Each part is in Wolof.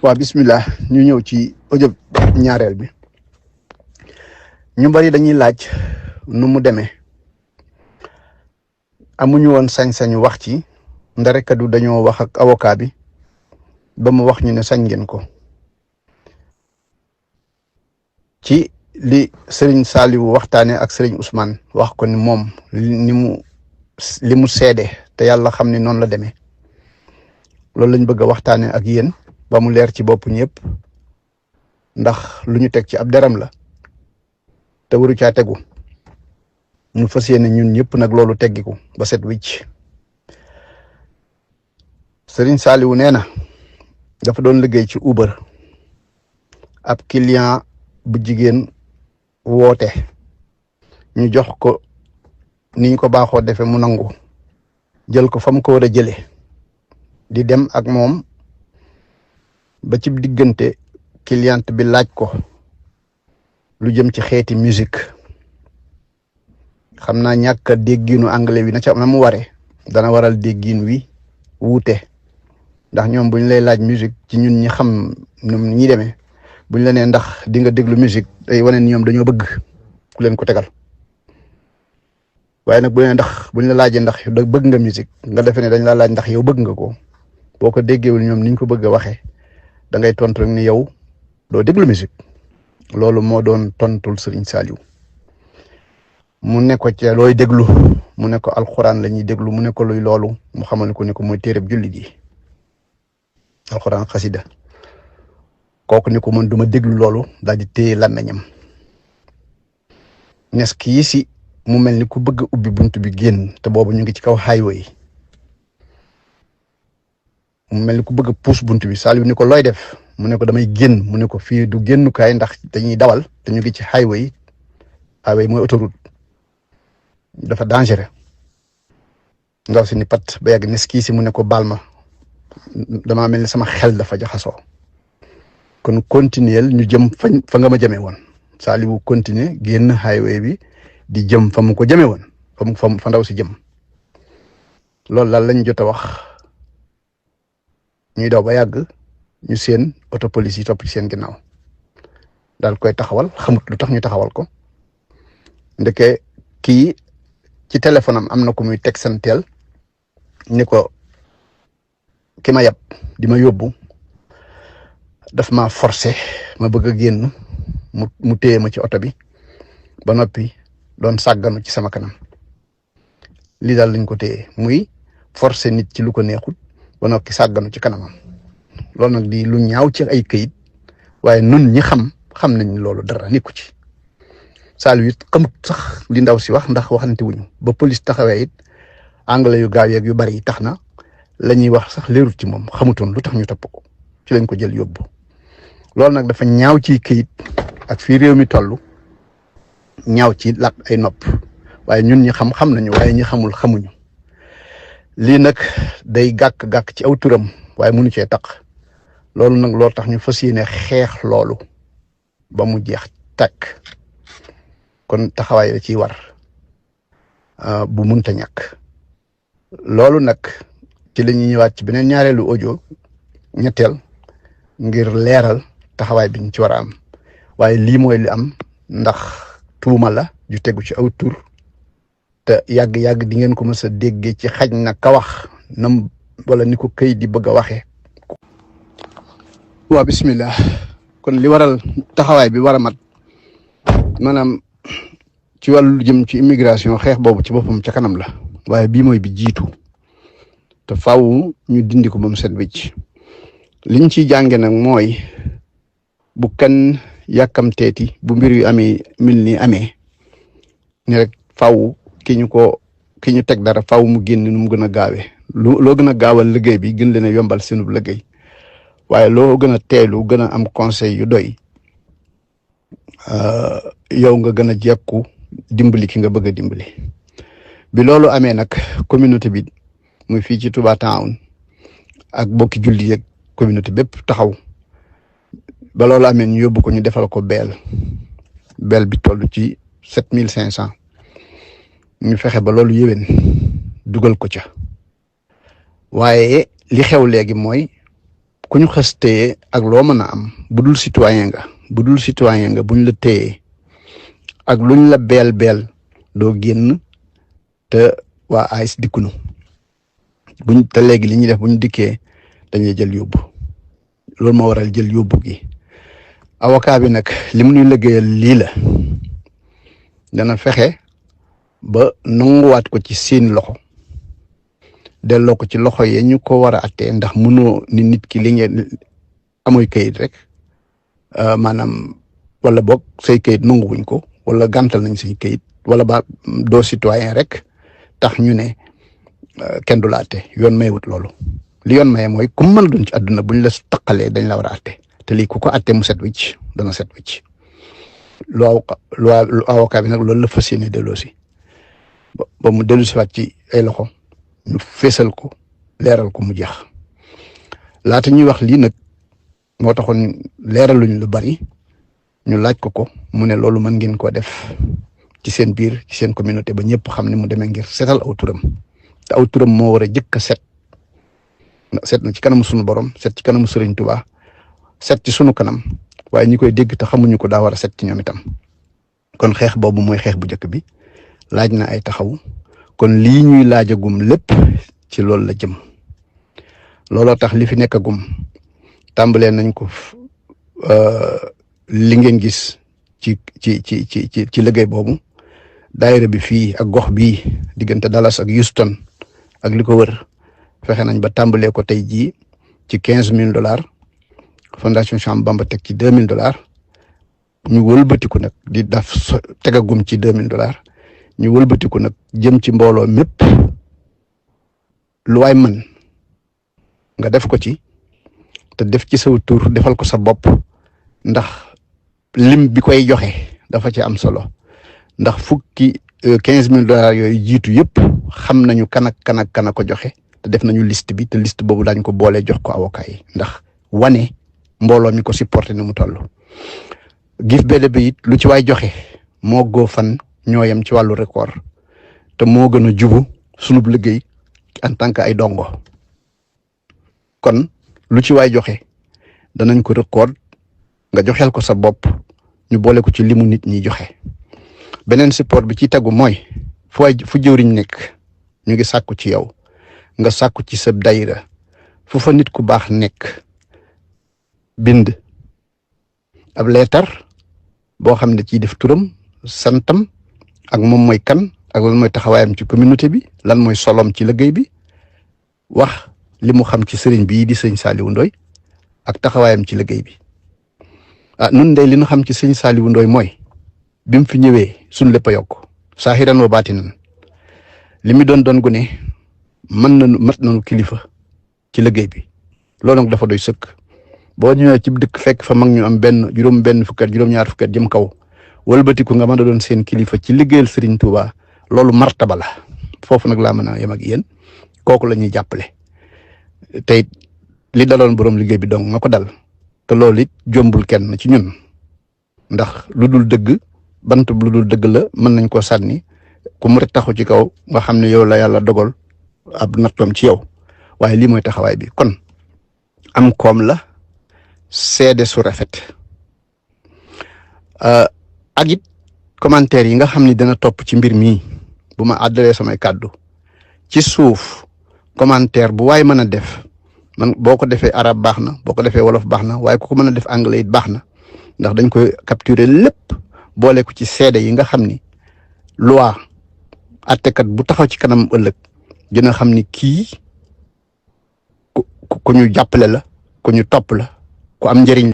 waa bismillah ñu ñëw ci audio ñaareel bi. ñu bari dañuy laaj nu mu demee amuñu woon sañ-sañu wax ci ndarekadu dañoo wax ak avocat bi ba mu wax ñu ne sañ ngeen ko ci li Serigne Saliou waxtaane ak Serigne Ousmane wax ko ni moom li mu seede te yàlla xam ni noonu la demee loolu lañ bëgg a waxtaane ak yéen ba mu leer ci bopp ñëpp ndax lu ñu teg ci ab deram la te waru caa tegu ñu fas yéene ñun ñëpp nag loolu teggiku ba set wicc. Serigne Saliou nee na dafa doon liggéey ci Uber ab client bu jigéen woote ñu jox ko niñ ko baaxoo defee mu nangu jël ko fa mu ko war a jëlee di dem ak moom ba ci diggante client bi laaj ko lu jëm ci xeeti musique xam naa ñàkk a déggiinu anglais wi na mu waree dana waral déggiin wi wuute ndax ñoom buñ lay laaj musique ci ñun ñi xam ñoom ñi demee buñ la nee ndax di nga déglu musique day wane ni ñoom dañoo bëgg ku leen ko tegal waaye nag buñ la laajee ndax bëgg nga musique nga defee ne dañ la laaj ndax yow bëgg nga ko boo ko déggeewul ñoom niñ ko bëgg a waxee da ngay tontu rek ni yow doo déglu musique loolu moo doon tontul Serigne Saliou mu ne ko ca looy déglu mu ne ko alxuraan la ñuy déglu mu ne ko luy loolu mu xamal ko ne ko mooy téereb jullit yi alxuraan xasida kooku ni ko man duma déglu loolu daal di téye làmmeñam nes kii si mu mel ni ku bëgg a ubbi bunt bi génn te boobu ñu ngi ci kaw highway mu mel ni ku bëgg a puus bunt bi Saliou ni ko looy def mu ne ko damay génn mu ne ko fii du génnukaay ndax dañuy dawal te ñu ngi ci highway mooy autoroute dafa dangereux ndaw si ni pat ba yàgg nes kii si mu ne ko baal ma damaa mel ni sama xel dafa jaxasoo kon continuer ñu jëm fa nga ma jëmee woon Saliou continuer génn highway bi di jëm fa mu ko jëmee woon fa ndaw si jëm loolu daal lañ jot a wax ñuy daw ba yàgg ñu seen auto police yi topp ci seen ginnaaw daal koy taxawal xamut lu tax ñu taxawal ko ndeke kii ci téléphone am na ko muy teg santeel ni ko ki ma yab di ma yóbbu daf ma forcé ma bëgg a génn mu téye ma ci oto bi ba noppi doon sàgganu ci sama kanam lii daal lañ ko téye muy forcé nit ci lu ko neexut ba noppi sàgganu ci kanamam loolu nag di lu ñaaw ci ay këyit waaye nun ñi xam nañ loolu dara nekku ci Saliou it xamut sax li ndaw si wax ndax waxante wuñu ba police taxawee it anglais yu gaaw yeeg yu bari yi tax na la ñuy wax sax leerut ci moom xamutoon lu tax ñu topp ko ci lañ ko jël yóbbu loolu nag dafa ñaaw ci këyit ak fii réew mi toll ñaaw ci lat ay nopp waaye ñun ñi xam nañu waaye ñi xamul xamuñu lii nag day gàkk-gàkk ci aw turam waaye mënu cee taq loolu nag loolu tax ñu fas yéene xeex loolu ba mu jeex takk kon taxawaay la ciy war bu munta ñàkk loolu nag ci la ñuy ñëwaat ci beneen ñaareelu audio ñetteel ngir leeral taxawaay bi ñu ci war a am waaye lii mooy li am ndax tuuma la ju tegu ci aw tur te yàgg-yàgg di ngeen ko mës a déggee ci xaj na ka wax nam wala ni ko këy di bëgg a waxee. waa bismillah kon li waral taxawaay bi war a mat maanaam ci wàllu jëm ci immigration xeex boobu ci boppam ca kanam la waaye bii mooy bi jiitu te faaw ñu dindi ko ba mu set wicc liñ ciy jànge nag mooy bu kan yàkkamteeti bu mbir yu amee mil ni amee ni rek faaw ki ñu teg dara faaw mu génn nu mu gën a gaawee loo gën a gaawal liggéey bi gën leen a yombal seenub liggéey waaye loo gën a teelu gën a am conseil yu doy yow nga gën a jekku dimbali ki nga bëgg a dimbali bi loolu amee nag communauté bi muy fii ci Touba Town ak bokki julli yeeg communauté bépp taxaw ba loolu amee ñu yóbbu ko ñu defal ko beel bi toll ci 7500 ñu fexe ba loolu yéwén dugal ko ca waaye li xew léegi mooy ku ñu xas téye ak loo mën a am bu dul citoyen nga buñ la téye ak luñ la beel doo génn te waa AIS dikkunu te léegi li ñuy def buñ dikkee dañuy jël yóbbu loolu moo waral jël yóbbu gi avocat bi nag li mu ñuy liggéeyal lii la dana fexe ba nanguwaat ko ci seen loxo delloo ko ci loxo yi ñu ko war a attee ndax mënoo ni nit ki li ngeen amoy kayit rek maanaam wala boog say kayit nanguwuñ ko wala gàntal nañ say kayit wala ba doo citoyen rek tax ñu ne kenn du la atte yoon mayewut loolu li yoon maye mooy ku mën a doon ci àdduna buñ la taqalee dañ la war a atte te lii ku ko atte mu set wicc dana set wicc lu avocat bi nag loolu la fas yéene delloo si ba mu dellu si waat ci ay loxo ñu feesal ko leeral ko mu jeex laata ñuy wax lii nag moo taxoon leeraluñ lu bari ñu laaj ko mu ne loolu mën ngeen koo def ci seen biir ci seen communauté ba ñëpp xam ne mu demee ngir setal aw turam te aw turam moo war a jëkk a set na ci kanamu sunu borom set ci kanamu Sëriñ Tuubaa set ci sunu kanam waaye ñi koy dégg te xamuñu ko daa war a set ci ñoom itam kon xeex boobu mooy xeex bu njëkk bi laaj na ay taxaw kon lii ñuy laajagum lépp ci loolu la jëm looloo tax li fi nekkagum tàmbalee nañ ko li ngeen gis ci liggéey boobu daayira bi fii ak gox bii diggante Dallas ak Houston ak li ko wër fexe nañ ba tàmbalee ko tey jii ci $15,000 fondation Cheikh Ahmadou Bamba teg ci $2,000 ñu wëlbatiku nag di daf tegagum ci $2,000 ñu wëlbatiku nag jëm ci mbooloo mépp lu waay mën nga def ko ci te def ci saw tur defal ko sa bopp ndax lim bi koy joxe dafa ci am solo ndax fukki $15,000 yooyu jiitu yëpp xam nañu kan ak ko joxe te def nañu liste bi te liste boobu dañ ko boole jox ko avocat yi ndax wane mbooloo mi ko supporté ni mu toll gif bele bi it lu ci waay joxe moo goo fan ñoo yem ci wàllu record te moo gën a jubu sunub liggéey en tant que ay dongo kon lu ci waay joxe danañ ko record nga joxeel ko sa bopp ñu boole ko ci limu nit ñi joxe beneen support bi ci tegu mooy fu jëwriñ nekk ñu ngi sàkku ci yow nga sàkku ci sa dayra fu fa nit ku baax nekk bind ab leetar boo xam ne ciy def turam santam ak moom mooy kan ak lan mooy taxawaayam ci communauté bi lan mooy solom ci liggéey bi wax li mu xam ci sëriñ bii di sëñ Saliou Ndoye ak taxawaayam ci liggéey bi nun day li ñu xam ci sëñ Saliou Ndoye mooy bi mu fi ñëwee suñ lépp a yokk saahiran wa baatinan li mu doon gune mat nañu kilifa ci liggéey bi loolu nag dafa doy sëkk boo ñëwee ci dëkk fekk fa mag ñu am juróom-benn fukki at juróom-ñaar fukki at jëm kaw wëlbatiku nga mën a doon seen kilifa ci liggéeyal Serigne Touba loolu martaba la foofu nag laa mën a yem ak yéen kooku la ñuy jàppale tey li daloon borom liggéey bi dong nga ko dal te loolu it jombul kenn ci ñun ndax lu dul dëgg bant lu dul dëgg la mën nañ koo sànni ku mu rek taxu ci kaw nga xam ne yow la yàlla dogal ab nattoom ci yow waaye lii mooy taxawaay bi kon am koom la seede su rafet ak it commentaire yi nga xam ni dana topp ci mbir mii bu ma àddalee samay kàddu ci suuf commentaire bu waay mën a def man boo ko defee arab baax na boo ko defee wolof baax na waaye ku ko mën a def anglais it baax na ndax dañ koy capturer lépp boole ko ci seede yi nga xam ni loi attekat bu taxaw ci kanam ëllëg dina xam ni kii ku ñu jàppale la ku ñu topp la ku am njëriñ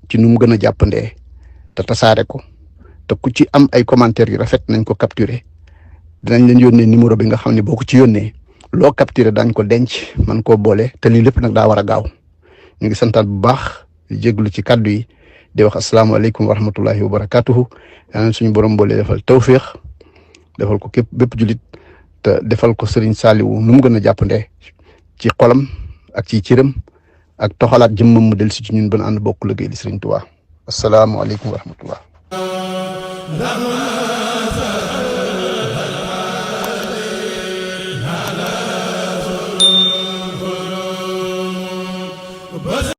ci nu mu gën a jàppandee te tasaare ko te ku ci am ay commentaires yu rafet nañ ko capturer dinañ leen yónnee numéro bi nga xam ne boo ko ci yónnee loo capturer dañ ko denc man koo boole te lii lépp nag daa war a gaaw ñu ngi santaat bu baax di jéglu ci kàddu yi di wax asalaamaaleykum wa rahmatullahi wa barakatuhu yàlla suñu borom boole defal tawfiq defal ko képp bépp julit te defal ko Serigne Saliou nu mu gën a jàppandee ci xolam ak ci cëram ak toxalaat jëmmam mu del si ci ñun ban ànd bokk liggéey li Serigne Touba asalaamaaleykum wa rahmatullah